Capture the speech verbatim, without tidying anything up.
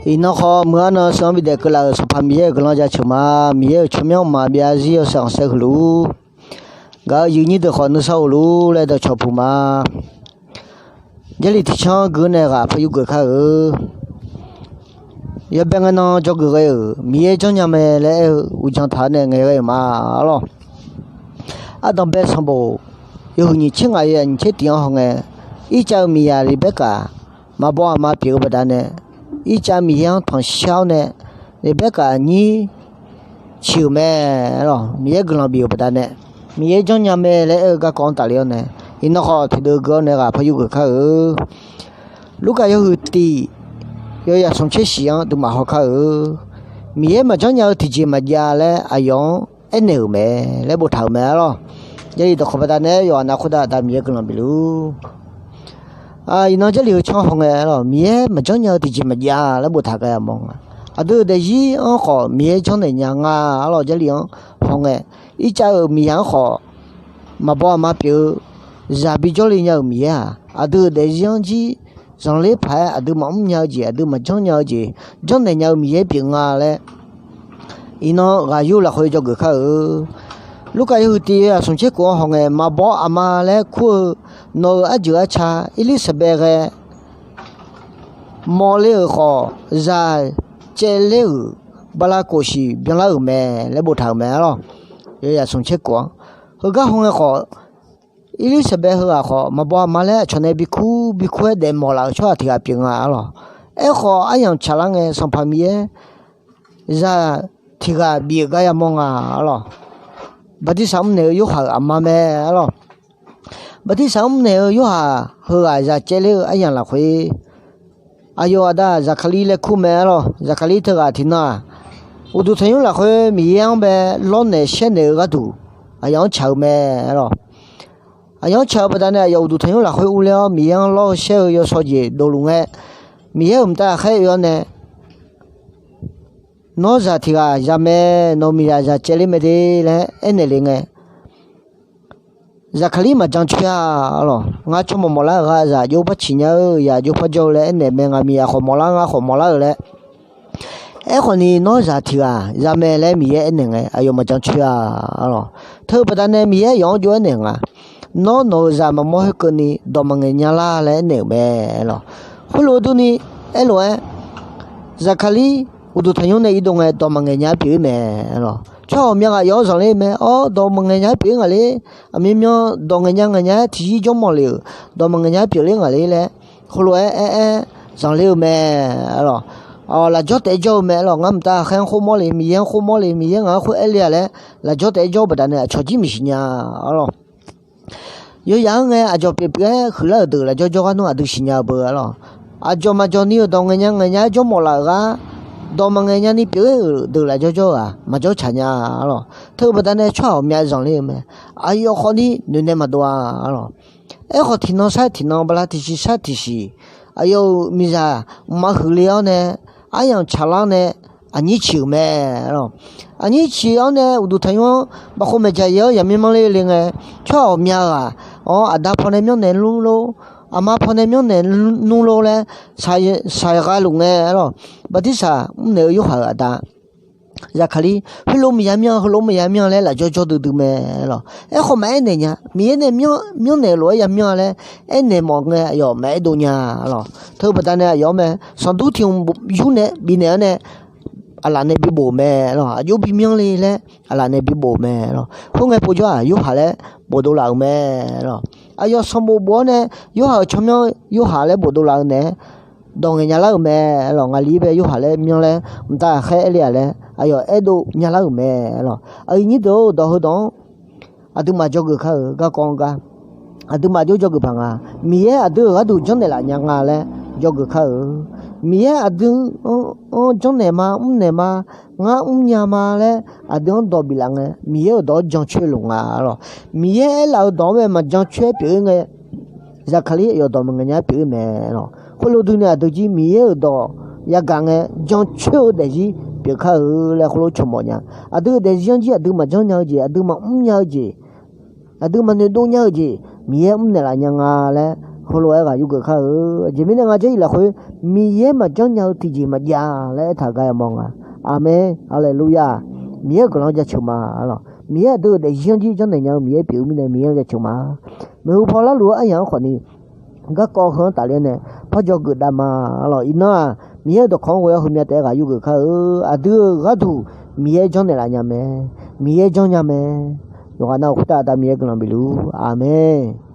Iqnan khawf, muiq-anr nan seuq-anr bidaef keuvlaf-euq Sanqpaq Miqyaer-euq guiqlanq jaceuq ma. Miqyaer-euq tsawrmyanr maqbyav zarzir yawshaef khanqsaer huiq luf-ur. Gaq-eu yuif nyir deuq khawf nuisar of luf-ur laer dawqcawq puq ma. Jarlif tiqcanr gui-anr nae ghaq par yur geuf kar-eu. Yawbae ngae nan dzawgeuf ghae-euq Miqyaer janrnya mae laer aer-eu uqdzan taq-anr nae ngaeqghae-euq ma, arlawr. Ardanqbae sanqbof yawhuiq nyiq tser ngaq yawzaq nyiq tser tiq-anr hawngae, Irtsav-eu miqyaq Leqbaerkaf maqbaw aqma pyeuf-eu baqdanae, Irtsav Miqyaer-anr tanqshar-awr nae, Leqbaerkaf aqnyir ciq-euq mae, arlawr. Miqyaer guiqlanq bif-euq baqdanae, Miqyaer janrnya mae laer aer-eu garkawv-anr tafle-awr nae, iqnan khawf tiqdeuv gui-awr nae ghaq par yur geuf kar-eu. Lurkaf yawhuiq tiq, yawzaq smq tser shif-anr dmqmaq haw kar-eu. Miqyaer maqjanr nya-eu tiqjeq maqjav laer aqyawf-anr aernaeq-euq mae laer boftaq-euq mae, arlawr. Jarlif dawqkawq baqdanae yawqha nav khoertav Aqda Miqyaer guiqlanq bif luf-ur. Iqnan Jarlif heu canr hawngae, arlawr, Miqyaer maqjanr nya-eu tiqjeq maqjav laer boftaq gar yamawr nga. Aqdui-euq daefzir-anr khawf Miqyaer janrnaeq nya nga, arlawr. Jarlif-anr hawngae, Irtsav-euq miqyaq-anr khawf maqbaw aqma pyeuf-eu zaq bijawr le nya-euq Miqyaer-aq, aqdui-euq daefzir-anr jir zanqler paq-aer aqdui maqmr nya-eu jeq, aqdui maqjanr nya-eu jeq, janrnaeq nya-eu Miqyaer pyeuf nga laer iqnan ghaq yur lafkhoer dzawgeuf kar-eu. Lurkaf yawhuiq tiq, yawzaq smq tser kof-anr hawngae, maqbaw aqma laer kur-eu nawq-euq arjeuq arca Irlirsaqbaev ghae mawrler-euq khawf, zaq caevler-euq bala kof siq byanlar-euq mae laer boftaq-euq mae, arlawr. Yawzaq smq tser kof-anr heugar hawngae khawf, Irlirsaqbaev heughaq khawf maqbaw aqma laer aqcawq nae bikur bikur-aer daefmawf laf-euq tsawrhaq tiq ghaq pyeuf nga, arlawr. Aerkhawf, aryamq tsaqlar ngae Sanqpaq Miqyaer zaq tiq ghaq bif-euq gar yamawr nga, arlawr. Bartirsaq mrnaeq-eu Yorhaq-euq aqma mae, arlawr. Bartirsaq mrnaeq-eu Yorhaq heughaq zaq caevler-eu aryamq lafkhoer, aqyawf aqda Zaqkaqlir laer kur mae, arlawr. Zaqkaqlir teughaq tiqnan-aq, uqduq tanqnymr lafkhoer Miqyaer-anr bae lawrnaeq shaernaeq-eu gharduq aqyawf-anr tsaq-eu mae, arlawr. Aqyawf-anr tsaq-eu baqdanae aqyawf uqduq tanqnymr lafkhoer urler-awr Miqyaer-anr lawr-eu shaer-eu yawsaw jeq dovluf ngae, Miqyaer-euq mqtav ghaqkhaer oe-awr nae, Nawr zaq tiq ghaq za mae. Nawq-euq miqzaq zaq caevler mae de laer aernaeq le ngae, Zaqkaqlir maqjan coer-a, arlawr. Ngar tsawrmawq mawflar-euq ghaq zaq jov par ciq nya-eu, zaq jov par jawr-eu laer aernaeq mae. Ngaq miqzaq khawf mawflar, ngar khawf mawflar-euq laer. Aerkhawf ni, Nawr zaq tiq ghaq za mae laer Miqyaer aernaeq ngae, aqyawf maqjan coer-a, arlawr. Teu-eu baqdanae Miqyaer aqyawf-anr jov-aer naeq nga, Nawr nawq-euq zaq maqmawr khoerkeuvni dawq maqngaeq nya lar laer aernaeq-euq mae, arlawr. Khoerlof-eu durni, aerlof-aer, Zaqkaqlir uqduq tanqnymr nae irdov ngae dawq maqngaeq nya-aer pyeuf-ir mae, arlawr. Tsawrhaq ghawqmya ghaq yawf-anr zanqler-eu mae. Awr, dawq maqngaeq nya-aer pyeuf-ir ngaq ler. Aqmyanmyan dawq ngaeq nya ngaeq nya-aer tiqyir jawr mawf le-euq dawq maqngaeq nya-aer pyeuf ler ngaq ler laer, khoerlof-aer aer-aer zanqler-eu mae, arlawr. Lafjawr taef-aer jawr-eu mae, arlawr. Ngar mqtav ghaqkhaer-anr khoer mawr le, Miqyaer-anr khoer mawr le, Miqyaer ngaq-anr khoer aer le-a laer lafjawr taef-aer jawr-eu baqdanae aqcawq jir maqsiq nya, arlawr. Yawzaq-anr ngae aqdzawq pyeuf pyeuf-aer huiqlar-euq deuq lafjawr jawr gar nar aqdui siqnya-eu beu, arlawr. Aqdzawq maqdzawq ni-euq dawq ngaeq nya ngaeq nya-aer jawr mawf laf-euq gar, dawq maqngaeq nya ni pyeuf-ir-euq deuq lafjawr jawr-eu-aq maqjawr tsaq nya, arlawr. Teu-eu baqdanae tsawrhaq ghawqmya zanqler-eu mae. Aqyawf khawf ni noeqnaeq maqdov-a, arlawr. Aerkhawf, tiqnan sar tiqnan, bala tiqsiq sar tiqsiq, aqyawf-euq miqzaq mqmaq huiqle-awr nae, aryamq tsaqlar nae, aqnyir ciq-euq mae, arlawr. Aqnyir ciq-awr nae uqduq tanqnymr-anr bafkhov maeqdzaq yaer-awr yaqmyanr manrler le ngae, tsawrhaq ghawqmya ghaq-awr aqda pawnae myanrnaeq nmr lor, aqma pawnae myanrnaeq nmr lor laer shaqgha luf ngae, arlawr. Bartirsaq mrnaeq-eu Yorhaq-euq aqda Zaqkaqlir heulof maqya myanr, heulof maqya myanr laer lafjawr jawr duidui mae, arlawr. Aerkhawf maqaer naeq nya, Miqyaer nae myanrnaeq lof-aer ya myanr-a laer aernaeq mawf ngae aqyawf maqaer dov nya, arlawr. Teu-eu baqdanae aqyawf-anr mae, sanqdur tiq hmq yur nae bifnaeq-awr nae, aqlaf nae bibof-euq mae, arlawr. Aqjox bimyanr le laer aqlaf nae bibof-euq mae, arlawr. Khoerngae povjawr-aq Yorhaq laer bofdov laf-euq mae, arlawr. Aqyawf sanqbof bof-awr nae Yorhaq-euq tsawrmyanr Yorhaq laer bofdov laf-eu naeq-aer dawq ngaeq nya lar-euq mae, arlawr. Ngaqli-ir bae Yorhaq laer myanr laer mqtav ghaqkhaer aer le-a laer aqyawf aer dov nya lar-euq mae, arlawr. Aqyuif nyir deuq-or, dawq heudawq-anr aqduimaf dzawgeuf kar-euq garkawv-anr gar, aqduimaf jov dzawgeuf paq nga. Miqyaer aqdui-euq gharduq janrnaeq laf nya nga laer dzawgeuf kar-euq. Miqyaer aqdui-anr janrnaeq ma, mrnaeq ma, ngar mrnya ma laer aqdui-anr dawq biflaf ngae, Miqyaer-euq dawq-anr jancoer luf nga, arlawr. Miqyaer aerlaf-eu dawq-anr mae maqjan coer-aer pyeuf-ir ngae, Zaqkaqlir aqyawf dawq maqngaeq nya-aer pyeuf-ir mae, arlawr. Khoerlof durni aqdui jir Miqyaer-euq dawq yagaq ngae jancoer-eu daefzir pyeuf kar-eu laer khoerlof cawq mawf nya. Aqdui-euq daefzir-anr jir aqdui maqjanr nya-eu jeq, aqdui maqmr nya-eu jeq, aqdui maqnoeq dov nya-eu jeq Miqyaer mrnaeq laf nya nga laer Pawrluv-aer ghaq yurgeuf kar-eu. Aqjeq mirnae ngar Jarlif lafkhoer Miqyaer maqjanr nya-eu tiqjeq maqjav laer aertaq gar yamawr nga. Aqmeq, haleluya. Miqyaer-euq guiqlanq jaceuq ma. Miqyaer aqdui-euq daefzir-anr jir janrnaeq nya-eu Miqyaer pyeuf-eu mirnae Miqyaer-anr jaceuq ma. Maeqhu paw larluf-eu aryamq-anr khawfni garkawv heu-anr tafler nae parjaw geufdav ma. Arlawq iqnan-aq Miqyaer-euq dawqkawq-anr ghoe-awr heumya taef-aer ghaq yurgeuf kar-eu. Aqdui-euq gharduq Miqyaer janrnaeq laf nya mae. Miqyaer janrnya mae. Yawqghaq nav-euq khoertav aqda Miqyaer guiqlanq bifluf. Aqmeq.